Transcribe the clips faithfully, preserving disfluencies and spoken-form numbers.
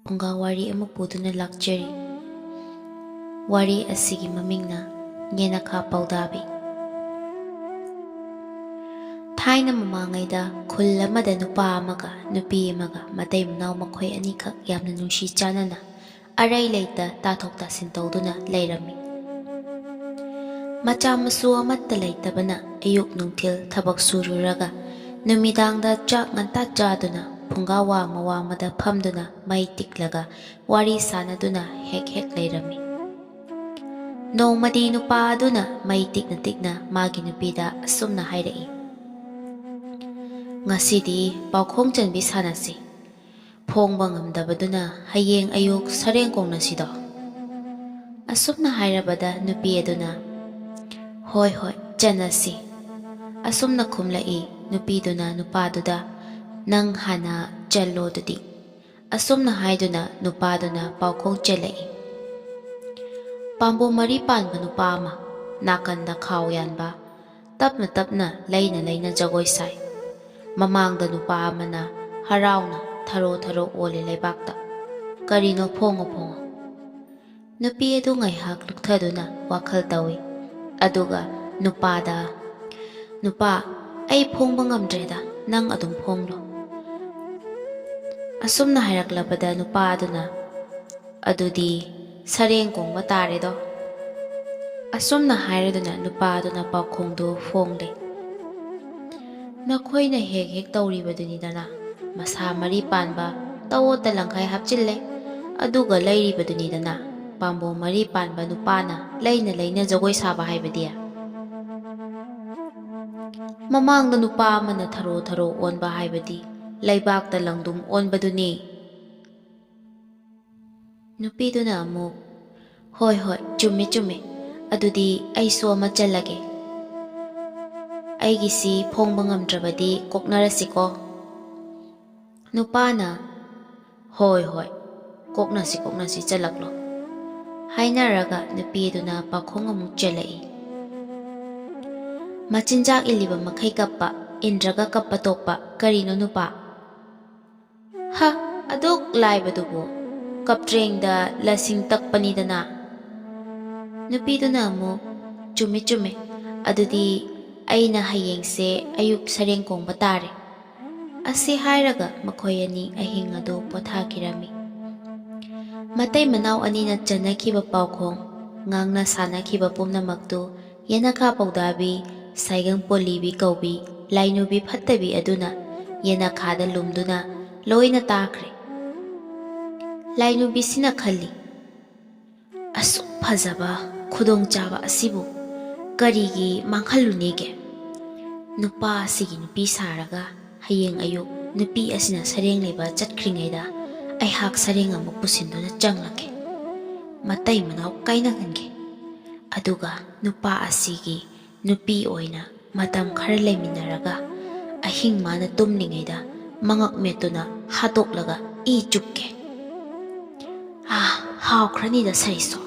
ꯐꯨꯡꯒꯥ ꯋꯥꯔꯤ ꯑꯃ ꯄꯨꯗꯨꯅ ꯂꯥꯛꯆꯔꯤ꯫ ꯋꯥꯔꯤ ꯑꯁꯤꯒꯤ ꯃꯃꯤꯡꯅ ꯌꯦꯅꯈꯥ ꯄꯧꯗꯥꯕꯤ꯫ ꯊꯥꯏꯅ ꯃꯃꯥꯡꯉꯩꯗ ꯈꯨꯜ ꯑꯃꯗ ꯅꯨꯄꯥ ꯑꯃꯒ ꯅꯨꯄꯤ ꯑꯃꯒ ꯃꯇꯩ ꯃꯅꯥꯎ ꯃꯈꯣꯏ ꯑꯅꯤꯈꯛ ꯌꯥꯝꯅ ꯅꯨꯡꯁꯤ ꯆꯥꯟꯅꯅ ꯑꯔꯩ ꯂꯩꯇ ꯇꯥꯊꯣꯛ ꯇꯥꯁꯤꯟ ꯇꯧꯗꯨꯅ ꯂꯩꯔꯝꯃꯤ꯫ ꯃꯆꯥ ꯃꯁꯨ ꯑꯃꯠꯇ ꯂꯩꯇꯕꯅ ꯑꯌꯨꯛ ꯅꯨꯡꯊꯤꯜ ꯊꯕꯛ ꯁꯨꯔꯨꯔꯒ ꯅꯨꯃꯤꯗꯥꯡꯗ ꯆꯥꯛ ꯉꯟꯇꯥ ꯆꯥꯗꯨꯅ ꯐꯨꯡꯒꯥ ꯋꯥꯡꯃ ꯋꯥꯡꯃꯗ ꯐꯝꯗꯨꯅ ꯃꯩ ꯇꯤꯛꯂꯒ ꯋꯥꯔꯤ ꯁꯥꯟꯅꯗꯨꯅ ꯍꯦꯛ ꯍꯦꯛ ꯂꯩꯔꯝꯃꯤ꯫ ꯅꯣꯡꯃꯗꯤ ꯅꯨꯄꯥ ꯑꯗꯨꯅ ꯃꯩ ꯇꯤꯛꯅ ꯇꯤꯛꯅ ꯃꯥꯒꯤ ꯅꯨꯄꯤꯗ ꯑꯁꯨꯝꯅ ꯍꯥꯏꯔꯛꯏ, "ꯉꯁꯤꯗꯤ ꯄꯥꯎꯈꯣꯡ ꯆꯟꯕꯤ ꯁꯥꯟꯅꯁꯤ꯫ ꯐꯣꯡꯕ ꯉꯝꯗꯕꯗꯨꯅ ꯍꯌꯦꯡ ꯑꯌꯨꯛ ꯁꯔꯦꯡ ꯀꯣꯡꯅꯁꯤꯗꯣ?" ꯑꯁꯨꯝꯅ ꯍꯥꯏꯔꯕꯗ ꯅꯨꯄꯤ ꯑꯗꯨꯅ, "ꯍꯣꯏ, ꯍꯣꯏ, ꯆꯟꯅꯁꯤ," ꯑꯁꯨꯝꯅ ꯈꯨꯝꯂꯛꯏ꯫ ꯅꯨꯄꯤꯗꯨꯅ ꯅꯨꯄꯥꯗꯨꯗ, "ꯅꯪ ꯍꯥꯟꯅ ꯆꯜꯂꯣ ꯑꯗꯨꯗꯤ," ꯑꯁꯨꯝꯅ ꯍꯥꯏꯗꯨꯅ ꯅꯨꯄꯥꯗꯨꯅ ꯄꯥꯎꯈꯣꯡ ꯆꯜꯂꯛꯏ꯫ ꯄꯥꯝꯕꯣꯝ ꯃꯔꯤ ꯄꯥꯟꯕ ꯅꯨꯄꯥ ꯑꯃ, ꯅꯥꯀꯟꯗ ꯈꯥꯎ ꯌꯥꯟꯕ, ꯇꯞꯅ ꯇꯞꯅ ꯂꯩꯅ ꯂꯩꯅ ꯖꯒꯣꯏ ꯁꯥꯏ꯫ ꯃꯃꯥꯡꯗ ꯅꯨꯄꯥ ꯑꯃꯅ ꯍꯔꯥꯎꯅ ꯊꯔꯣ ꯊꯔꯣ ꯑꯣꯜꯂꯤ ꯂꯩꯕꯥꯛꯇ꯫ "ꯀꯔꯤꯅꯣ, ꯐꯣꯡꯉꯣ, ꯐꯣꯡꯉꯣ?" ꯅꯨꯄꯤ ꯑꯗꯨ ꯉꯥꯏꯍꯥꯛ ꯂꯨꯞꯊꯗꯨꯅ ꯋꯥꯈꯜ ꯇꯧꯏ꯫ ꯑꯗꯨꯒ ꯅꯨꯄꯥꯗ, "ꯅꯨꯄꯥ, ꯑꯩ ꯐꯣꯡꯕ ꯉꯝꯗ꯭ꯔꯦꯗ, ꯅꯪ ꯑꯗꯨꯝ ꯐꯣꯡꯂꯣ," ꯑꯁꯨꯝꯅ ꯍꯥꯏꯔꯛꯂꯕꯗ ꯅꯨꯄꯥ ꯑꯗꯨꯅ, "ꯑꯗꯨꯗꯤ ꯁꯔꯦꯡ ꯀꯣꯡꯕ ꯇꯥꯔꯦꯗꯣ," ꯑꯁꯨꯝꯅ ꯍꯥꯏꯔꯗꯨꯅ ꯅꯨꯄꯥ ꯑꯗꯨꯅ ꯄꯥꯎꯈꯣꯡꯗꯨ ꯐꯣꯡꯂꯦ꯫ ꯅꯈꯣꯏꯅ ꯍꯦꯛ ꯍꯦꯛ ꯇꯧꯔꯤꯕꯗꯨꯅꯤꯗꯅ, ꯃꯁꯥ ꯃꯔꯤ ꯄꯥꯟꯕ ꯇꯋꯣꯠꯇ ꯂꯪꯈꯥꯏ ꯍꯥꯞꯆꯤꯜꯂꯦ, ꯑꯗꯨꯒ ꯂꯩꯔꯤꯕꯗꯨꯅꯤꯗꯅ, ꯄꯥꯝꯕꯣꯝ ꯃꯔꯤ ꯄꯥꯟꯕ ꯅꯨꯄꯥꯅ ꯂꯩꯅ ꯂꯩꯅ ꯖꯒꯣꯏ ꯁꯥꯕ ꯍꯥꯏꯕꯗꯤ꯫ ꯃꯃꯥꯡꯗ ꯅꯨꯄꯥ ꯑꯃꯅ ꯊꯔꯣ ꯊꯔꯣ ꯑꯣꯟꯕ ꯍꯥꯏꯕꯗꯤ ꯂꯩꯕꯥꯛꯇ ꯂꯪꯗꯨꯝ ꯑꯣꯟꯕꯗꯨꯅꯤ꯫ ꯅꯨꯄꯤꯗꯨꯅ ꯑꯃꯨꯛ, "ꯍꯣꯏ, ꯍꯣꯏ, ꯆꯨꯝꯃꯦ, ꯆꯨꯝꯃꯦ꯫ ꯑꯗꯨꯗꯤ ꯑꯩꯁꯨ ꯑꯃ ꯆꯜꯂꯒꯦ꯫ ꯑꯩꯒꯤꯁꯤ ꯐꯣꯡꯕ ꯉꯝꯗ꯭ꯔꯕꯗꯤ ꯀꯣꯛꯅꯔꯁꯤꯀꯣ?" ꯅꯨꯄꯥꯅ, "ꯍꯣꯏ, ꯍꯣꯏ, ꯀꯣꯛꯅꯁꯤ, ꯀꯣꯛꯅꯁꯤ, ꯆꯜꯂꯛꯂꯣ," ꯍꯥꯏꯅꯔꯒ ꯅꯨꯄꯤꯗꯨꯅ ꯄꯥꯎꯈꯣꯡ ꯑꯃꯨꯛ ꯆꯜꯂꯛꯏ꯫ "ꯃꯆꯤꯟꯖꯥꯛ ꯏꯜꯂꯤꯕ ꯃꯈꯩ ꯀꯞꯄ, ꯏꯟꯗ꯭ꯔꯒ ꯀꯞꯄ ꯇꯣꯛꯄ, ꯀꯔꯤꯅꯣ ꯅꯨꯄꯥ?" "ꯍ, ꯑꯗꯨꯛ ꯂꯥꯏꯕꯗꯨꯕꯨ?" ꯀꯞꯇ꯭ꯔꯦꯡꯗ ꯂꯁꯤꯡ ꯇꯛꯄꯅꯤꯗꯅ꯫ ꯅꯨꯄꯤꯗꯨꯅ ꯑꯃꯨꯛ, "ꯆꯨꯝꯃꯦ, ꯆꯨꯝꯃꯦ, ꯑꯗꯨꯗꯤ ꯑꯩꯅ ꯍꯌꯦꯡꯁꯦ ꯑꯌꯨꯛ ꯁꯔꯦꯡ ꯀꯣꯡꯕ ꯇꯥꯔꯦ" ꯑꯁꯤ ꯍꯥꯏꯔꯒ ꯃꯈꯣꯏ ꯑꯅꯤ ꯑꯍꯤꯡ ꯑꯗꯨ ꯄꯣꯊꯥꯈꯤꯔꯝꯃꯤ꯫ ꯃꯇꯩ ꯃꯅꯥꯎ ꯑꯅꯤꯅ ꯆꯟꯅꯈꯤꯕ ꯄꯥꯎꯈꯣꯡ, ꯉꯥꯡꯅ ꯁꯥꯟꯅꯈꯤꯕ ꯄꯨꯝꯅꯃꯛꯇꯨ ꯌꯦꯅꯈꯥ ꯄꯧꯗꯥꯕꯤ, ꯁꯥꯏꯒꯪ ꯄꯣꯂꯤꯕꯤ ꯀꯧꯕꯤ ꯂꯥꯏꯅꯨꯕꯤ ꯐꯠꯇꯕꯤ ꯑꯗꯨꯅ ꯌꯦꯅꯈꯥꯗ ꯂꯨꯝꯗꯨꯅ ꯂꯣꯏꯅ ꯇꯥꯈ꯭ꯔꯦ꯫ ꯂꯥꯏꯅꯨꯕꯤꯁꯤꯅ ꯈꯜꯂꯤ, "ꯑꯁꯨꯛ ꯐꯖꯕ ꯈꯨꯗꯣꯡꯆꯥꯕ ꯑꯁꯤꯕꯨ ꯀꯔꯤꯒꯤ ꯃꯥꯡꯍꯜꯂꯨꯅꯦꯒꯦ? ꯅꯨꯄꯥ ꯑꯁꯤꯒꯤ ꯅꯨꯄꯤ ꯁꯥꯔꯒ ꯍꯌꯦꯡ ꯑꯌꯨꯛ ꯅꯨꯄꯤ ꯑꯁꯤꯅ ꯁꯔꯦꯡ ꯂꯩꯕ ꯆꯠꯈ꯭ꯔꯤꯉꯩꯗ ꯑꯩꯍꯥꯛ ꯁꯔꯦꯡ ꯑꯃꯨꯛ ꯄꯨꯁꯤꯟꯗꯨꯅ ꯆꯪꯂꯒꯦ꯫ ꯃꯇꯩ ꯃꯅꯥꯎ ꯀꯥꯏꯅꯍꯟꯒꯦ꯫ ꯑꯗꯨꯒ ꯅꯨꯄꯥ ꯑꯁꯤꯒꯤ ꯅꯨꯄꯤ ꯑꯣꯏꯅ ꯃꯇꯝ ꯈꯔ ꯂꯩꯃꯤꯟꯅꯔꯒ ꯑꯍꯤꯡ ꯃꯥꯅ ꯇꯨꯝꯂꯤꯉꯩꯗ ꯃꯉꯛ ꯃꯦꯠꯇꯨꯅ ꯍꯥꯠꯇꯣꯛꯂꯒ ꯏ ꯆꯨꯞꯀꯦ꯫ ꯑꯥ, ꯍꯥꯎꯈ꯭ꯔꯅꯤꯗ ꯁꯔꯤꯁꯣ"꯫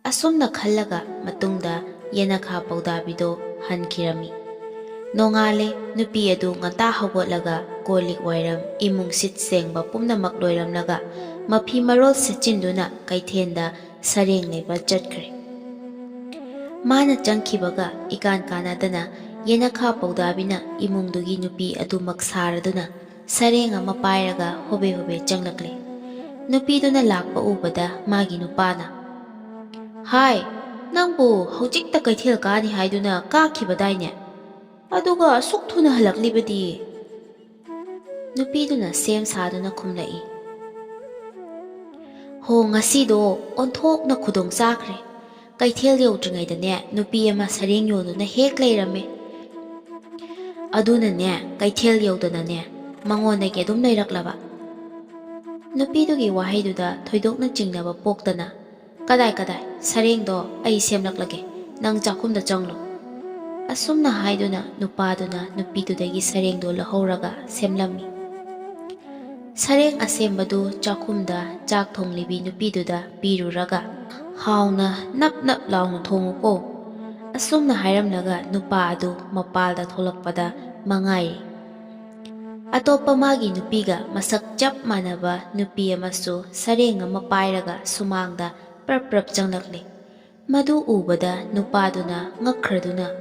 ꯑꯁꯨꯝꯅ ꯈꯜꯂꯒ ꯃꯇꯨꯡꯗ ꯌꯦꯅꯈꯥ ꯄꯧꯗꯥꯕꯤꯗꯣ ꯍꯟꯈꯤꯔꯝꯃꯤ꯫ ꯅꯣꯡꯉꯥꯜꯂꯦ꯫ ꯅꯨꯄꯤ ꯑꯗꯨ ꯉꯟꯇꯥ ꯍꯧꯒꯠꯂꯒ ꯀꯣꯜ ꯂꯤꯛ ꯋꯥꯏꯔꯝ, ꯏꯃꯨꯡ ꯁꯤꯠ ꯁꯦꯡꯕ ꯄꯨꯝꯅꯃꯛ ꯂꯣꯏꯔꯝꯂꯒ ꯃꯐꯤ ꯃꯔꯣꯜ ꯁꯦꯠꯆꯤꯟꯗꯨꯅ ꯀꯩꯊꯦꯜꯗ ꯁꯔꯦꯡ ꯂꯩꯕ ꯆꯠꯈ꯭ꯔꯦ꯫ ꯃꯥꯅ ꯆꯪꯈꯤꯕꯒ ꯏꯀꯥꯟ ꯀꯥꯟꯅꯗꯅ ꯌꯦꯅꯈꯥ ꯄꯧꯗꯥꯕꯤꯅ ꯏꯃꯨꯡꯗꯨꯒꯤ ꯅꯨꯄꯤ ꯑꯗꯨꯃꯛ ꯁꯥꯔꯗꯨꯅ ꯁꯔꯦꯡ ꯑꯃ ꯄꯥꯏꯔꯒ ꯍꯣꯕꯦ ꯍꯣꯕꯦ ꯆꯪꯂꯛꯂꯦ꯫ ꯅꯨꯄꯤꯗꯨꯅ ꯂꯥꯛꯄ ꯎꯕꯗ ꯃꯥꯒꯤ ꯅꯨꯄꯥꯅ, "ꯍꯥꯏ, ꯅꯪꯕꯨ ꯍꯧꯖꯤꯛꯇ ꯀꯩꯊꯦꯜ ꯀꯥꯅꯤ ꯍꯥꯏꯗꯨꯅ ꯀꯥꯈꯤꯕꯗꯥꯏꯅꯦ? ꯑꯗꯨꯒ ꯑꯁꯨꯛ ꯊꯨꯅ ꯍꯜꯂꯛꯂꯤꯕꯗꯤ?" ꯅꯨꯄꯤꯗꯨꯅ ꯁꯦꯝ ꯁꯥꯗꯨꯅ ꯈꯨꯝꯂꯛꯏ, "ꯍꯣ, ꯉꯁꯤꯗꯣ ꯑꯣꯟꯊꯣꯛꯅ ꯈꯨꯗꯣꯡ ꯆꯥꯈ꯭ꯔꯦ꯫ ꯀꯩꯊꯦꯜ ꯌꯧꯗ꯭ꯔꯤꯉꯩꯗꯅꯦ, ꯅꯨꯄꯤ ꯑꯃ ꯁꯔꯦꯡ ꯌꯣꯟꯗꯨꯅ ꯍꯦꯛ ꯂꯩꯔꯝꯃꯦ꯫ ꯑꯗꯨꯅꯅꯦ, ꯀꯩꯊꯦꯜ ꯌꯧꯗꯅꯅꯦ, ꯃꯉꯣꯟꯗꯒꯤ ꯑꯗꯨꯝ ꯂꯩꯔꯛꯂꯕ"꯫ ꯅꯨꯄꯤꯗꯨꯒꯤ ꯋꯥꯍꯩꯗꯨꯗ ꯊꯣꯏꯗꯣꯛꯅ ꯆꯤꯡꯅꯕ ꯄꯣꯛꯇꯅ, "ꯀꯗꯥꯏ, ꯀꯗꯥꯏ? ꯁꯔꯦꯡꯗꯣ ꯑꯩ ꯁꯦꯝꯂꯛꯂꯒꯦ, ꯅꯪ ꯆꯥꯛꯈꯨꯝꯗ ꯆꯪꯂꯣ"꯫ ꯑꯁꯨꯝꯅ ꯍꯥꯏꯗꯨꯅ ꯅꯨꯄꯥꯗꯨꯅ ꯅꯨꯄꯤꯗꯨꯗꯒꯤ ꯁꯔꯦꯡꯗꯣ ꯂꯧꯍꯧꯔꯒ ꯁꯦꯝꯂꯝꯃꯤ꯫ ꯁꯔꯦꯡ ꯑꯁꯦꯝꯕꯗꯨ ꯆꯥꯛꯈꯨꯝꯗ ꯆꯥꯛ ꯊꯣꯡꯂꯤꯕꯤ ꯅꯨꯄꯤꯗꯨꯗ ꯄꯤꯔꯨꯔꯒ, "ꯍꯥꯎꯅ ꯅꯞ ꯅꯞ ꯂꯥꯎꯅ ꯊꯣꯡꯉꯨꯀꯣ"꯫ ꯑꯁꯨꯝꯅ ꯍꯥꯏꯔꯝꯂꯒ ꯅꯨꯄꯥ ꯑꯗꯨ ꯃꯄꯥꯜꯗ ꯊꯣꯛꯂꯛꯄꯗ ꯃꯉꯥꯏꯔꯤ꯫ ꯑꯇꯣꯞꯄ ꯃꯥꯒꯤ ꯅꯨꯄꯤꯒ ꯃꯁꯛ ꯆꯞ ꯃꯥꯟꯅꯕ ꯅꯨꯄꯤ ꯑꯃꯁꯨ ꯁꯔꯦꯡ ꯑꯃ ꯄꯥꯏꯔꯒ ꯁꯨꯃꯥꯡꯗ ꯄ꯭ꯔꯞ ꯄ꯭ꯔꯞ ꯆꯪꯂꯛꯂꯦ꯫ ꯃꯗꯨ ꯎꯕꯗ ꯅꯨꯄꯥꯗꯨꯅ ꯉꯛꯈ꯭ꯔꯗꯨꯅ,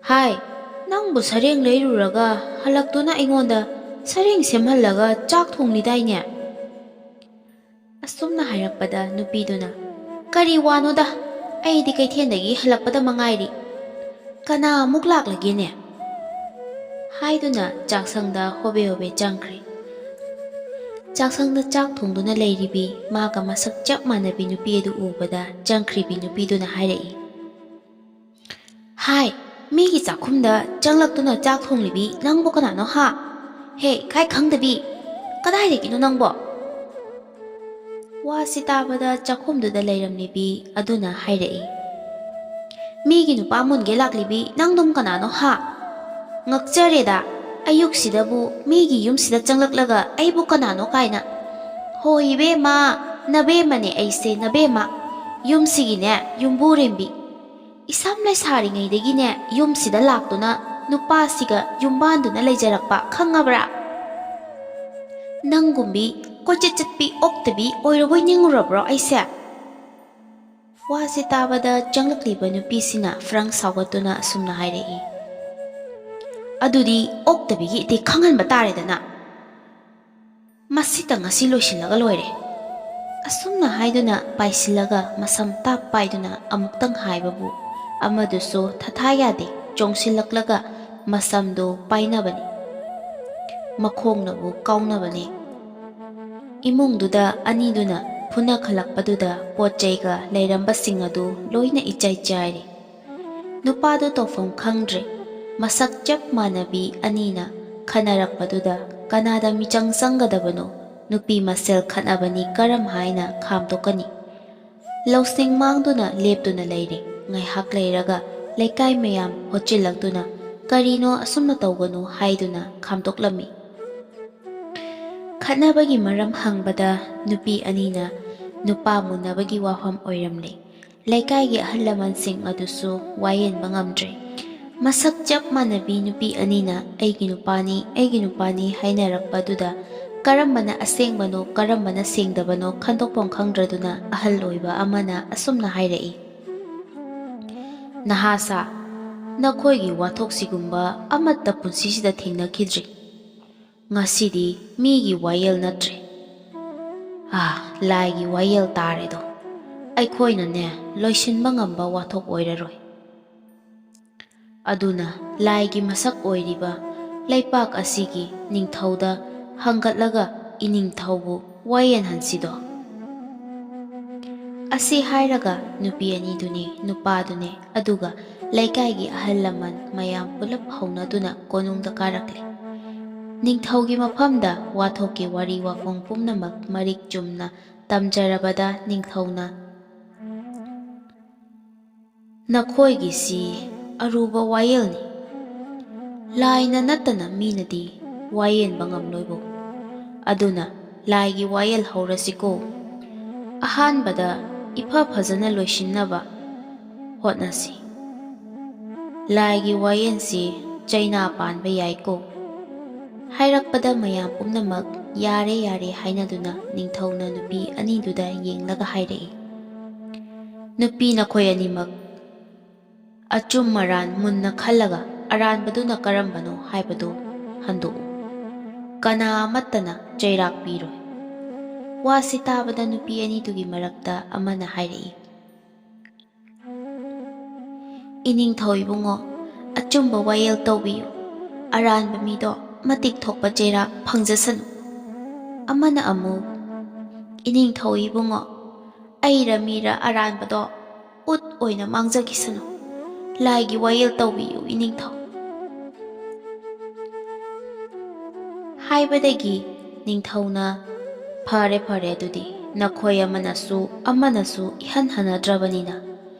"ꯍꯥꯏ, ꯅꯪꯕꯨ ꯁꯔꯦꯡ ꯂꯩꯔꯨꯔꯒ ꯍꯜꯂꯛꯇꯨꯅ ꯑꯩꯉꯣꯟꯗ ꯁꯔꯦꯡ ꯁꯦꯝꯍꯜꯂꯒ ꯆꯥꯛ ꯊꯣꯡꯂꯤꯗꯥꯏꯅꯦ?" ꯑꯁꯨꯝꯅ ꯍꯥꯏꯔꯛꯄꯗ ꯅꯨꯄꯤꯗꯨꯅ, "ꯀꯔꯤ ꯋꯥꯅꯣꯗ, ꯑꯩꯗꯤ ꯀꯩꯊꯦꯜꯗꯒꯤ ꯍꯜꯂꯛꯄꯗ ꯃꯉꯥꯏꯔꯤ꯫ ꯀꯅꯥ ꯑꯃꯨꯛ ꯂꯥꯛꯂꯒꯦꯅꯦ?" ꯍꯥꯏꯗꯨꯅ ꯆꯥꯛꯁꯪꯗ ꯍꯣꯕꯦ ꯍꯣꯕꯦ ꯆꯪꯈ꯭ꯔꯦ꯫ ꯆꯥꯛꯁꯪꯗ ꯆꯥꯛ ꯊꯣꯡꯗꯨꯅ ꯂꯩꯔꯤꯕꯤ ꯃꯥꯒ ꯃꯁꯛ ꯆꯞ ꯃꯥꯟꯅꯕꯤ ꯅꯨꯄꯤ ꯑꯗꯨ ꯎꯕꯗ ꯆꯪꯈ꯭ꯔꯤꯕꯤ ꯅꯨꯄꯤꯗꯨꯅ ꯍꯥꯏꯔꯛꯏ, "ꯍꯥꯏ, ꯃꯤꯒꯤ ꯆꯥꯛꯈꯨꯝꯗ ꯆꯪꯂꯛꯇꯨꯅ ꯆꯥꯛ ꯊꯣꯡꯂꯤꯕꯤ ꯅꯪꯕꯨ ꯀꯅꯥꯅꯣ ꯍꯥ? ꯍꯦ, ꯏꯀꯥꯏ ꯈꯪꯗꯕꯤ, ꯀꯗꯥꯏꯗꯒꯤꯅꯣ ꯅꯪꯕꯣ?" ꯋꯥꯁꯤ ꯇꯥꯕꯗ ꯆꯥꯛꯈꯨꯝꯗꯨꯗ ꯂꯩꯔꯝꯂꯤꯕꯤ ꯑꯗꯨꯅ ꯍꯥꯏꯔꯛꯏ, "ꯃꯤꯒꯤ ꯅꯨꯄꯥ ꯃꯨꯟꯒꯦ ꯂꯥꯛꯂꯤꯕꯤ ꯅꯪꯗꯨꯝ ꯀꯅꯥꯅꯣ ꯍꯥ? ꯉꯛꯆꯔꯦꯗ, ꯑꯌꯨꯛꯁꯤꯗꯕꯨ ꯃꯤꯒꯤ ꯌꯨꯝꯁꯤꯗ ꯆꯪꯂꯛꯂꯒ ꯑꯩꯕꯨ ꯀꯅꯥꯅꯣ ꯀꯥꯏꯅ꯫ ꯍꯣ ꯏꯕꯦꯝꯃ, ꯅꯕꯦꯝꯃꯅꯦ ꯑꯩꯁꯦ, ꯅꯕꯦꯝꯃ, ꯌꯨꯝꯁꯤꯒꯤꯅꯦ ꯌꯨꯝꯕꯨꯔꯦꯝꯕꯤ꯫ ꯏꯁꯝ ꯂꯩꯁꯥꯔꯤꯉꯩꯗꯒꯤꯅꯦ ꯌꯨꯝꯁꯤꯗ ꯂꯥꯛꯇꯨꯅ ꯅꯨꯄꯥꯁꯤꯒ ꯌꯨꯝꯕꯥꯟꯗꯨꯅ ꯂꯩꯖꯔꯛꯄ, ꯈꯪꯉꯕ꯭ꯔꯥ? ꯅꯪꯒꯨꯝꯕꯤ ꯀꯣꯏꯆꯠ ꯆꯠꯄꯤ ꯑꯣꯛꯇꯕꯤ ꯑꯣꯏꯔꯕꯣꯏ ꯅꯤꯡꯉꯨꯔꯕ꯭ꯔꯣ ꯑꯩꯁꯦ?" ꯋꯥꯁꯤ ꯇꯥꯕꯗ ꯆꯪꯂꯛꯂꯤꯕ ꯅꯨꯄꯤꯁꯤꯅ ꯐ꯭ꯔꯪ ꯁꯥꯎꯒꯠꯇꯨꯅ ꯑꯁꯨꯝꯅ ꯍꯥꯏꯔꯛꯏ, "ꯑꯗꯨꯗꯤ ꯑꯣꯛꯇꯕꯤꯒꯤ ꯏꯇꯤꯛ ꯈꯪꯍꯟꯕ ꯇꯥꯔꯦꯗꯅ꯫ ꯃꯁꯤꯇꯪ ꯉꯁꯤ ꯂꯣꯏꯁꯤꯜꯂꯒ ꯂꯣꯏꯔꯦ꯫" ꯑꯁꯨꯝꯅ ꯍꯥꯏꯗꯨꯅ ꯄꯥꯏꯁꯤꯜꯂꯒ ꯃꯁꯝ ꯇꯥꯞ ꯄꯥꯏꯗꯨꯅ ꯑꯃꯨꯛꯇꯪ ꯍꯥꯏꯕꯕꯨ ꯑꯃꯗꯨꯁꯨ ꯊꯊꯥ ꯌꯥꯗꯦ, ꯆꯣꯡꯁꯤꯜꯂꯛꯂꯒ ꯃꯁꯝꯗꯨ ꯄꯥꯏꯅꯕꯅꯤ, ꯃꯈꯣꯡꯅꯕꯨ ꯀꯥꯎꯅꯕꯅꯤ꯫ ꯏꯃꯨꯡꯗꯨꯗ ꯑꯅꯤꯗꯨꯅ ꯐꯨꯅꯈꯠꯂꯛꯄꯗꯨꯗ ꯄꯣꯠ ꯆꯩꯒ ꯂꯩꯔꯝꯕꯁꯤꯡ ꯑꯗꯨ ꯂꯣꯏꯅ ꯏꯆꯥꯏ ꯆꯥꯏꯔꯦ꯫ ꯅꯨꯄꯥꯗꯨ ꯇꯧꯐꯝ ꯈꯪꯗ꯭ꯔꯦ꯫ ꯃꯁꯛ ꯆꯞ ꯃꯥꯟꯅꯕꯤ ꯑꯅꯤꯅ ꯈꯟꯅꯔꯛꯄꯗꯨꯗ ꯀꯅꯥꯗ ꯃꯤꯆꯪ ꯆꯪꯒꯗꯕꯅꯣ? ꯅꯨꯄꯤ ꯃꯁꯦꯜ ꯈꯠꯅꯕꯅꯤ, ꯀꯔꯝ ꯍꯥꯏꯅ ꯈꯥꯝꯗꯣꯛꯀꯅꯤ? ꯂꯧꯁꯤꯡ ꯃꯥꯡꯗꯨꯅ ꯂꯦꯞꯇꯨꯅ ꯂꯩꯔꯦ꯫ ꯉꯥꯏꯍꯥꯛ ꯂꯩꯔꯒ ꯂꯩꯀꯥꯏ ꯃꯌꯥꯝ ꯍꯣꯠꯆꯤꯜꯂꯛꯇꯨꯅ, "ꯀꯔꯤꯅꯣ ꯑꯁꯨꯝꯅ ꯇꯧꯒꯅꯨ?" ꯍꯥꯏꯗꯨꯅ ꯈꯥꯝꯗꯣꯛꯂꯝꯃꯤ꯫ ꯈꯠꯅꯕꯒꯤ ꯃꯔꯝ ꯍꯪꯕꯗ ꯅꯨꯄꯤ ꯑꯅꯤꯅ ꯅꯨꯄꯥ ꯃꯨꯟꯅꯕꯒꯤ ꯋꯥꯐꯝ ꯑꯣꯏꯔꯝꯂꯦ꯫ ꯂꯩꯀꯥꯏꯒꯤ ꯑꯍꯜ ꯂꯃꯟꯁꯤꯡ ꯑꯗꯨꯁꯨ ꯋꯥꯌꯦꯟꯕ ꯉꯝꯗ꯭ꯔꯦ꯫ ꯃꯁꯛ ꯆꯞ ꯃꯥꯟꯅꯕꯤ ꯅꯨꯄꯤ ꯑꯅꯤꯅ "ꯑꯩꯒꯤ ꯅꯨꯄꯥꯅꯤ, ꯑꯩꯒꯤ ꯅꯨꯄꯥꯅꯤ" ꯍꯥꯏꯅꯔꯛꯄꯗꯨꯗ ꯀꯔꯝꯕꯅ ꯑꯁꯦꯡꯕꯅꯣ, ꯀꯔꯝꯕꯅ ꯁꯦꯡꯗꯕꯅꯣ ꯈꯟꯗꯣꯛꯐꯝ ꯈꯪꯗ꯭ꯔꯗꯨꯅ ꯑꯍꯜ ꯑꯣꯏꯕ ꯑꯃꯅ ꯑꯁꯨꯝꯅ ꯍꯥꯏꯔꯛꯏ, "ꯅꯍꯥꯁꯥ, ꯅꯈꯣꯏꯒꯤ ꯋꯥꯊꯣꯛꯁꯤꯒꯨꯝꯕ ꯑꯃꯠꯇ ꯄꯨꯟꯁꯤꯁꯤꯗ ꯊꯦꯡꯅꯈꯤꯗ꯭ꯔꯤ꯫ ꯉꯁꯤꯗꯤ ꯃꯤꯒꯤ ꯋꯥꯌꯦꯜ ꯅꯠꯇ꯭ꯔꯦ꯫ ꯑꯥ, ꯂꯥꯏꯒꯤ ꯋꯥꯌꯦꯜ ꯇꯥꯔꯦꯗꯣ꯫ ꯑꯩꯈꯣꯏꯅꯅꯦ ꯂꯣꯏꯁꯤꯟꯕ ꯉꯝꯕ ꯋꯥꯊꯣꯛ ꯑꯣꯏꯔꯔꯣꯏ꯫ ꯑꯗꯨꯅ ꯂꯥꯏꯒꯤ ꯃꯁꯛ ꯑꯣꯏꯔꯤꯕ ꯂꯩꯄꯥꯛ ꯑꯁꯤꯒꯤ ꯅꯤꯡꯊꯧꯗ ꯍꯪꯒꯠꯂꯒ ꯏꯅꯤꯡꯊꯧꯕꯨ ꯋꯥꯌꯦꯟꯍꯟꯁꯤꯗꯣ"꯫ ꯑꯁꯤ ꯍꯥꯏꯔꯒ ꯅꯨꯄꯤ ꯑꯅꯤꯗꯨꯅꯦ, ꯅꯨꯄꯥꯗꯨꯅꯦ, ꯑꯗꯨꯒ ꯂꯩꯀꯥꯏꯒꯤ ꯑꯍꯜ ꯂꯃꯟ ꯃꯌꯥꯝ ꯄꯨꯂꯞ ꯍꯧꯅꯗꯨꯅ ꯀꯣꯅꯨꯡꯗ ꯀꯥꯔꯛꯂꯦ꯫ ꯅꯤꯡꯊꯧꯒꯤ ꯃꯐꯝꯗ ꯋꯥꯊꯣꯛꯀꯤ ꯋꯥꯔꯤ ꯋꯥꯄꯨꯡ ꯄꯨꯝꯅꯃꯛ ꯃꯔꯤꯛ ꯆꯨꯝꯅ ꯇꯝꯖꯔꯕꯗ ꯅꯤꯡꯊꯧꯅ, "ꯅꯈꯣꯏꯒꯤꯁꯤ ꯑꯔꯨꯕ ꯋꯥꯌꯦꯜꯅꯤ꯫ ꯂꯥꯏꯅ ꯅꯠꯇꯅ ꯃꯤꯅꯗꯤ ꯋꯥꯌꯦꯟꯕ ꯉꯝꯂꯣꯏꯕꯣ꯫ ꯑꯗꯨꯅ ꯂꯥꯏꯒꯤ ꯋꯥꯌꯦꯜ ꯍꯧꯔꯁꯤꯀꯣ꯫ ꯑꯍꯥꯟꯕꯗ ꯏꯐ ꯐꯖꯅ ꯂꯣꯏꯁꯤꯟꯅꯕ ꯍꯣꯠꯅꯁꯤ꯫ ꯂꯥꯏꯒꯤ ꯋꯥꯌꯦꯜꯁꯤ ꯆꯩꯅꯥ ꯄꯥꯟꯕ ꯌꯥꯏꯀꯣ"꯫ ꯍꯥꯏꯔꯛꯄꯗ ꯃꯌꯥꯝ ꯄꯨꯝꯅꯃꯛ "ꯌꯥꯔꯦ, ꯌꯥꯔꯦ" ꯍꯥꯏꯅꯗꯨꯅ ꯅꯤꯡꯊꯧꯅ ꯅꯨꯄꯤ ꯑꯅꯤꯗꯨꯗ ꯌꯦꯡꯂꯒ ꯍꯥꯏꯔꯛꯏ, "ꯅꯨꯄꯤ ꯅꯈꯣꯏ ꯑꯅꯤꯃꯛ ꯑꯆꯨꯝ ꯑꯔꯥꯟ ꯃꯨꯟꯅ ꯈꯜꯂꯒ ꯑꯔꯥꯟꯕꯗꯨꯅ ꯀꯔꯝꯕꯅꯣ ꯍꯥꯏꯕꯗꯨ ꯍꯟꯗꯣꯛꯎ꯫ ꯀꯅꯥ ꯑꯃꯠꯇꯅ ꯆꯩꯔꯥꯛ ꯄꯤꯔꯣꯏ"꯫ ꯋꯥꯁꯤ ꯇꯥꯕꯗ ꯅꯨꯄꯤ ꯑꯅꯤꯗꯨꯒꯤ ꯃꯔꯛꯇ ꯑꯃꯅ ꯍꯥꯏꯔꯛꯏ, "ꯏꯅꯤꯡꯊꯧ ꯏꯕꯨꯡꯉꯣ, ꯑꯆꯨꯝꯕ ꯋꯥꯌꯦꯜ ꯇꯧꯕꯤꯌꯨ꯫ ꯑꯔꯥꯟꯕ ꯃꯤꯗꯣ ꯃꯇꯤꯛ ꯊꯣꯛꯄ ꯆꯩꯔꯥꯛ ꯐꯪꯖꯁꯅꯨ"꯫ ꯑꯃꯅ ꯑꯃꯨꯛ, "ꯏꯅꯤꯡꯊꯧ ꯏꯕꯨꯡꯉꯣ, ꯑꯩꯔ ꯃꯤꯔ ꯑꯔꯥꯟꯕꯗꯣ ꯎꯠ ꯑꯣꯏꯅ ꯃꯥꯡꯖꯈꯤꯁꯅꯨ꯫ ꯂꯥꯏꯒꯤ ꯋꯥꯌꯦꯜ ꯇꯧꯕꯤꯌꯨ ꯏꯅꯤꯡꯊꯧ" ꯍꯥꯏꯕꯗꯒꯤ ꯅꯤꯡꯊꯧꯅ, "ꯐꯔꯦ, ꯐꯔꯦ, ꯑꯗꯨꯗꯤ ꯅꯈꯣꯏ ꯑꯃꯅꯁꯨ ꯑꯃꯅꯁꯨ ꯏꯍꯟ ꯍꯟꯅꯗ꯭ꯔꯕꯅꯤꯅ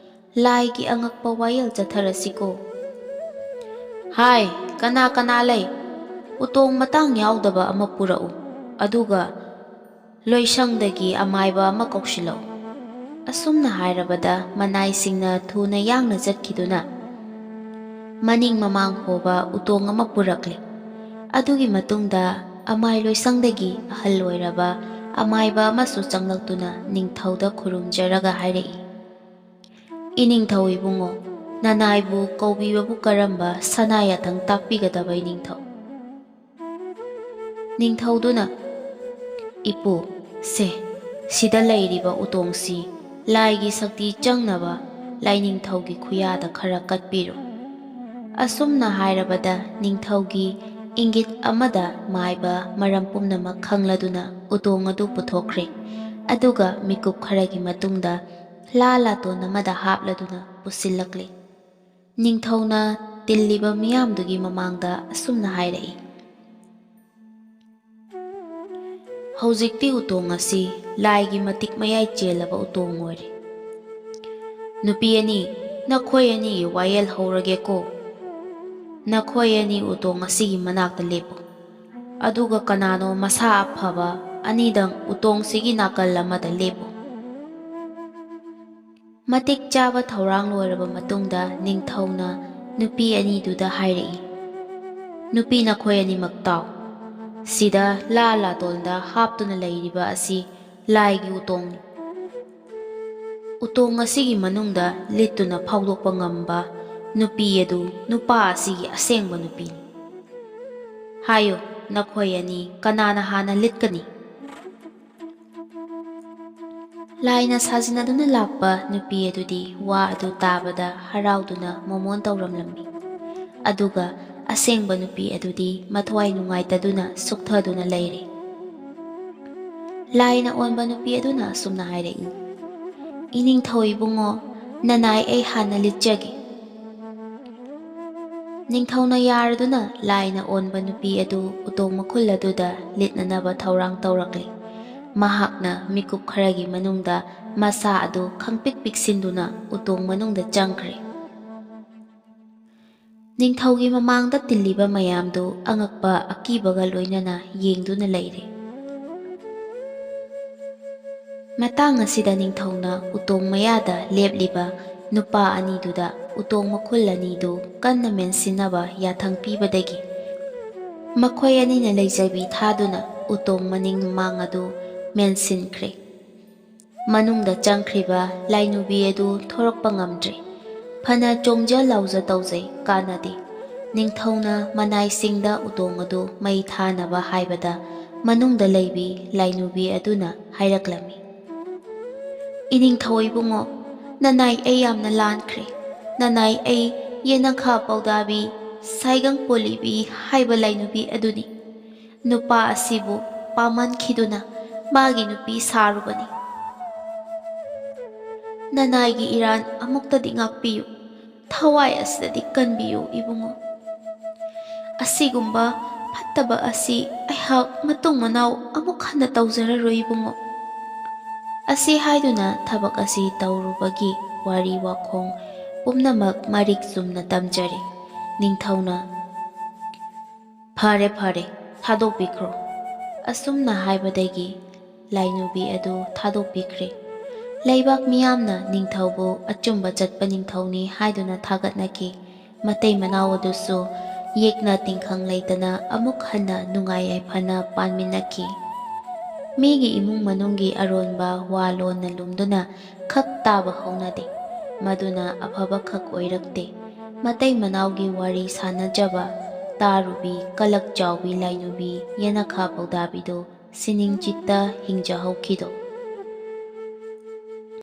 ꯂꯥꯏꯒꯤ ꯑꯉꯛꯄ ꯋꯥꯌꯦꯜ ꯆꯠꯊꯔꯁꯤꯀꯣ꯫ ꯍꯥꯏ, ꯀꯅꯥ ꯀꯅꯥ ꯂꯩ? ꯎꯇꯣꯡ ꯃꯇꯥꯡ ꯌꯥꯎꯗꯕ ꯑꯃ ꯄꯨꯔꯛꯎ, ꯑꯗꯨꯒ ꯂꯣꯏꯁꯪꯗꯒꯤ ꯑꯃꯥꯏꯕ ꯑꯃ ꯀꯧꯁꯤꯜꯂꯛꯎ"꯫ ꯑꯁꯨꯝꯅ ꯍꯥꯏꯔꯕꯗ ꯃꯅꯥꯏꯁꯤꯡꯅ ꯊꯨꯅ ꯌꯥꯡꯅ ꯆꯠꯈꯤꯗꯨꯅ ꯃꯅꯤꯡ ꯃꯃꯥꯡ ꯍꯣꯕ ꯎꯇꯣꯡ ꯑꯃ ꯄꯨꯔꯛꯂꯦ꯫ ꯑꯗꯨꯒꯤ ꯃꯇꯨꯡꯗ ꯑꯃꯥꯏ ꯂꯣꯏꯁꯪꯗꯒꯤ ꯑꯍꯜ ꯑꯣꯏꯔꯕ ꯑꯃꯥꯏꯕ ꯑꯃꯁꯨ ꯆꯪꯂꯛꯇꯨꯅ ꯅꯤꯡꯊꯧꯗ ꯈꯨꯔꯨꯝꯖꯔꯒ ꯍꯥꯏꯔꯛꯏ, "ꯏꯅꯤꯡꯊꯧ ꯏꯕꯨꯡꯉꯣ, ꯅꯅꯥꯏꯕꯨ ꯀꯧꯕꯤꯕꯕꯨ ꯀꯔꯝꯕ ꯁꯅꯥ ꯌꯥꯊꯪ ꯇꯥꯛꯄꯤꯒꯗꯕ ꯏꯅꯤꯡꯊꯧ?" ꯅꯤꯡꯊꯧꯗꯨꯅ, "ꯏꯄꯨ, ꯁꯦ, ꯁꯤꯗ ꯂꯩꯔꯤꯕ ꯎꯇꯣꯡꯁꯤ ꯂꯥꯏꯒꯤ ꯁꯛꯇꯤ ꯆꯪꯅꯕ ꯂꯥꯏꯅꯤꯡꯊꯧꯒꯤ ꯈꯨꯌꯥꯗ ꯈꯔ ꯀꯠꯄꯤꯔꯣ꯫" ꯑꯁꯨꯝꯅ ꯍꯥꯏꯔꯕꯗ ꯅꯤꯡꯊꯧꯒꯤ ꯏꯪꯒꯤꯠ ꯑꯃꯗ ꯃꯥꯏꯕ ꯃꯔꯝ ꯄꯨꯝꯅꯃꯛ ꯈꯪꯂꯗꯨꯅ ꯎꯇꯣꯡ ꯑꯗꯨ ꯄꯨꯊꯣꯛꯈ꯭ꯔꯦ꯫ ꯑꯗꯨꯒ ꯃꯤꯀꯨꯞ ꯈꯔꯒꯤ ꯃꯇꯨꯡꯗ ꯂꯥ ꯂꯥꯇꯣꯟ ꯑꯃꯗ ꯍꯥꯞꯂꯗꯨꯅ ꯄꯨꯁꯤꯜꯂꯛꯂꯦ꯫ ꯅꯤꯡꯊꯧꯅ ꯇꯤꯜꯂꯤꯕ ꯃꯤꯌꯥꯝꯗꯨꯒꯤ ꯃꯃꯥꯡꯗ ꯑꯁꯨꯝꯅ ꯍꯥꯏꯔꯛꯏ, "ꯍꯧꯖꯤꯛꯇꯤ ꯎꯇꯣꯡ ꯑꯁꯤ ꯂꯥꯏꯒꯤ ꯃꯇꯤꯛ ꯃꯌꯥꯏ ꯆꯦꯜꯂꯕ ꯎꯇꯣꯡ ꯑꯣꯏꯔꯦ꯫ ꯅꯨꯄꯤ ꯑꯅꯤ, ꯅꯈꯣꯏ ꯑꯅꯤꯒꯤ ꯋꯥꯌꯦꯜ ꯍꯧꯔꯒꯦꯀꯣ꯫ ꯅꯈꯣꯏ ꯑꯅꯤ ꯎꯇꯣꯡ ꯑꯁꯤꯒꯤ ꯃꯅꯥꯛꯇ ꯂꯦꯞꯄꯨ꯫ ꯑꯗꯨꯒ ꯀꯅꯥꯅꯣ ꯃꯁꯥ ꯑꯐꯕ ꯑꯅꯤꯗꯪ ꯎꯇꯣꯡꯁꯤꯒꯤ ꯅꯥꯀꯜ ꯑꯃꯗ ꯂꯦꯞꯄꯨ꯫" ꯃꯇꯤꯛ ꯆꯥꯕ ꯊꯧꯔꯥꯡ ꯂꯣꯏꯔꯕ ꯃꯇꯨꯡꯗ ꯅꯤꯡꯊꯧꯅ ꯅꯨꯄꯤ ꯑꯅꯤꯗꯨꯗ ꯍꯥꯏꯔꯛꯏ, "ꯅꯨꯄꯤ ꯅꯈꯣꯏ ꯑꯅꯤꯃꯛ ꯇꯥꯎ꯫ ꯁꯤꯗ ꯂꯥ ꯂꯥꯇꯣꯟꯗ ꯍꯥꯞꯇꯨꯅ ꯂꯩꯔꯤꯕ ꯑꯁꯤ ꯂꯥꯏꯒꯤ ꯎꯇꯣꯡꯅꯤ꯫ ꯎꯇꯣꯡ ꯑꯁꯤꯒꯤ ꯃꯅꯨꯡꯗ ꯂꯤꯠꯇꯨꯅ ꯐꯥꯎꯗꯣꯛꯄ ꯉꯝꯕ ꯅꯨꯄꯤ ꯑꯗꯨ ꯅꯨꯄꯥ ꯑꯁꯤꯒꯤ ꯑꯁꯦꯡꯕ ꯅꯨꯄꯤꯅꯤ꯫ ꯍꯥꯏꯌꯨ, ꯅꯈꯣꯏ ꯑꯅꯤ ꯀꯅꯥꯅ ꯍꯥꯟꯅ ꯂꯤꯠꯀꯅꯤ?" ꯂꯥꯏꯅ ꯁꯥꯖꯤꯟꯅꯗꯨꯅ ꯂꯥꯛꯄ ꯅꯨꯄꯤ ꯑꯗꯨꯗꯤ ꯋꯥ ꯑꯗꯨ ꯇꯥꯕꯗ ꯍꯔꯥꯎꯗꯨꯅ ꯃꯣꯃꯣꯟ ꯇꯧꯔꯝꯂꯝꯃꯤ꯫ ꯑꯗꯨꯒ ꯑꯁꯦꯡꯕ ꯅꯨꯄꯤ ꯑꯗꯨꯗꯤ ꯃꯊ꯭ꯋꯥꯏ ꯅꯨꯡꯉꯥꯏꯇꯗꯨꯅ ꯁꯨꯛꯊꯗꯨꯅ ꯂꯩꯔꯦ꯫ ꯂꯥꯏꯅ ꯑꯣꯟꯕ ꯅꯨꯄꯤ ꯑꯗꯨꯅ ꯑꯁꯨꯝꯅ ꯍꯥꯏꯔꯛꯏ, "ꯏꯅꯤꯡꯊꯧ ꯏꯕꯨꯡꯉꯣ, ꯅꯅꯥꯏ ꯑꯩ ꯍꯥꯟꯅ ꯂꯤꯠꯆꯒꯦ꯫" ꯅꯤꯡꯊꯧꯅ ꯌꯥꯔꯗꯨꯅ ꯂꯥꯏꯅ ꯑꯣꯟꯕ ꯅꯨꯄꯤ ꯑꯗꯨ ꯎꯇꯣꯡ ꯃꯈꯨꯜ ꯑꯗꯨꯗ ꯂꯤꯠꯅꯅꯕ ꯊꯧꯔꯥꯡ ꯇꯧꯔꯛꯂꯤ꯫ ꯃꯍꯥꯛꯅ ꯃꯤꯀꯨꯞ ꯈꯔꯒꯤ ꯃꯅꯨꯡꯗ ꯃꯁꯥ ꯑꯗꯨ ꯈꯪꯄꯤꯛ ꯄꯤꯛꯁꯤꯟꯗꯨꯅ ꯎꯇꯣꯡ ꯃꯅꯨꯡꯗ ꯆꯪꯈ꯭ꯔꯦ꯫ ꯅꯤꯡꯊꯧꯒꯤ ꯃꯃꯥꯡꯗ ꯇꯤꯜꯂꯤꯕ ꯃꯌꯥꯝꯗꯨ ꯑꯉꯛꯄ ꯑꯀꯤꯕꯒ ꯂꯣꯏꯅꯅ ꯌꯦꯡꯗꯨꯅ ꯂꯩꯔꯦ꯫ ꯃꯇꯥꯡ ꯑꯁꯤꯗ ꯅꯤꯡꯊꯧꯅ ꯎꯇꯣꯡ ꯃꯌꯥꯗ ꯂꯦꯞꯂꯤꯕ ꯅꯨꯄꯥ ꯑꯅꯤꯗꯨꯗ ꯎꯇꯣꯡ ꯃꯈꯨꯜ ꯑꯅꯤꯗꯨ ꯀꯟꯅ ꯃꯦꯟꯁꯤꯟꯅꯕ ꯌꯥꯊꯪ ꯄꯤꯕꯗꯒꯤ ꯃꯈꯣꯏ ꯑꯅꯤꯅ ꯂꯩꯖꯕꯤ ꯊꯥꯗꯨꯅ ꯎꯇꯣꯡ ꯃꯅꯤꯡ ꯃꯃꯥꯡ ꯑꯗꯨ ꯃꯦꯟꯁꯤꯟꯈ꯭ꯔꯦ꯫ ꯃꯅꯨꯡꯗ ꯆꯪꯈ꯭ꯔꯤꯕ ꯂꯥꯏꯅꯨꯕꯤ ꯑꯗꯨ ꯊꯣꯔꯛꯄ ꯉꯝꯗ꯭ꯔꯦ꯫ ꯐꯅ ꯆꯣꯡꯖ ꯂꯥꯎꯖ ꯇꯧꯖꯩ, ꯀꯥꯟꯅꯗꯦ꯫ ꯅꯤꯡꯊꯧꯅ ꯃꯅꯥꯏꯁꯤꯡꯗ ꯎꯇꯣꯡ ꯑꯗꯨ ꯃꯩ ꯊꯥꯅꯕ ꯍꯥꯏꯕꯗ ꯃꯅꯨꯡꯗ ꯂꯩꯕꯤ ꯂꯥꯏꯅꯨꯕꯤ ꯑꯗꯨꯅ ꯍꯥꯏꯔꯛꯂꯝꯃꯤ, "ꯏꯅꯤꯡꯊꯧ ꯏꯕꯨꯡꯉꯣ, ꯅꯅꯥꯏ ꯑꯩ ꯌꯥꯝꯅ ꯂꯥꯟꯈ꯭ꯔꯦ꯫ ꯅꯅꯥꯏ ꯑꯩ ꯌꯦꯅꯈꯥ ꯄꯧꯗꯥꯕꯤ, ꯁꯥꯏꯒꯪ ꯄꯣꯂꯤꯕꯤ ꯍꯥꯏꯕ ꯂꯥꯏꯅꯨꯕꯤ ꯑꯗꯨꯅꯤ꯫ ꯅꯨꯄꯥ ꯑꯁꯤꯕꯨ ꯄꯥꯝꯃꯟꯈꯤꯗꯨꯅ ꯃꯥꯒꯤ ꯅꯨꯄꯤ ꯁꯥꯔꯨꯕꯅꯤ꯫ ꯅꯅꯥꯏꯒꯤ ꯏꯔꯥꯟ ꯑꯃꯨꯛꯇꯗꯤ ꯉꯥꯛꯄꯤꯌꯨ, ꯊꯋꯥꯏ ꯑꯁꯤꯗꯗꯤ ꯀꯟꯕꯤꯌꯨ ꯏꯕꯨꯡꯉꯣ꯫ ꯑꯁꯤꯒꯨꯝꯕ ꯐꯠꯇꯕ ꯑꯁꯤ ꯑꯩꯍꯥꯛ ꯃꯇꯨꯡ ꯃꯅꯥꯎ ꯑꯃꯨꯛ ꯍꯟꯅ ꯇꯧꯖꯔꯔꯣꯏ ꯏꯕꯨꯡꯉꯣ"꯫ ꯑꯁꯤ ꯍꯥꯏꯗꯨꯅ ꯊꯕꯛ ꯑꯁꯤ ꯇꯧꯔꯨꯕꯒꯤ ꯋꯥꯔꯤ ꯋꯥꯈꯣꯡ ꯄꯨꯝꯅꯃꯛ ꯃꯔꯤꯛ ꯆꯨꯝꯅ ꯇꯝꯖꯔꯦ꯫ ꯅꯤꯡꯊꯧꯅ, "ꯐꯔꯦ, ꯐꯔꯦ, ꯊꯥꯗꯣꯛꯄꯤꯈ꯭ꯔꯣ"꯫ ꯑꯁꯨꯝꯅ ꯍꯥꯏꯕꯗꯒꯤ ꯂꯥꯏꯅꯨꯕꯤ ꯑꯗꯨ ꯊꯥꯗꯣꯛꯄꯤꯈ꯭ꯔꯦ꯫ ꯂꯩꯕꯥꯛ ꯃꯤꯌꯥꯝꯅ ꯅꯤꯡꯊꯧꯕꯨ ꯑꯆꯨꯝꯕ ꯆꯠꯄ ꯅꯤꯡꯊꯧꯅꯤ ꯍꯥꯏꯗꯨꯅ ꯊꯥꯒꯠꯅꯈꯤ꯫ ꯃꯇꯩ ꯃꯅꯥꯎ ꯑꯗꯨꯁꯨ ꯌꯦꯛꯅ ꯇꯤꯡꯈꯪ ꯂꯩꯇꯅ ꯑꯃꯨꯛ ꯍꯟꯅ ꯅꯨꯡꯉꯥꯏ ꯌꯥꯏꯐꯅ ꯄꯥꯟꯃꯤꯟꯅꯈꯤ꯫ ꯃꯤꯒꯤ ꯏꯃꯨꯡ ꯃꯅꯨꯡꯒꯤ ꯑꯔꯣꯟꯕ ꯋꯥ ꯂꯣꯟꯅ ꯂꯨꯝꯗꯨꯅ ꯈꯛ ꯇꯥꯕ ꯍꯧꯅꯗꯦ꯫ ꯃꯗꯨꯅ ꯑꯐꯕ ꯈꯛ ꯑꯣꯏꯔꯛꯇꯦ꯫ ꯃꯇꯩ ꯃꯅꯥꯎꯒꯤ ꯋꯥꯔꯤ ꯁꯥꯟꯅꯖꯕ ꯇꯥꯔꯨꯕꯤ ꯀꯂꯛ ꯆꯥꯎꯕꯤ ꯂꯥꯏꯅꯨꯕꯤ ꯌꯦꯅꯈꯥ ꯄꯧꯗꯥꯕꯤꯗꯨ ꯁꯤꯅꯤꯡ ꯆꯤꯠꯇ ꯍꯤꯡꯖꯍꯧꯈꯤꯗꯣ꯫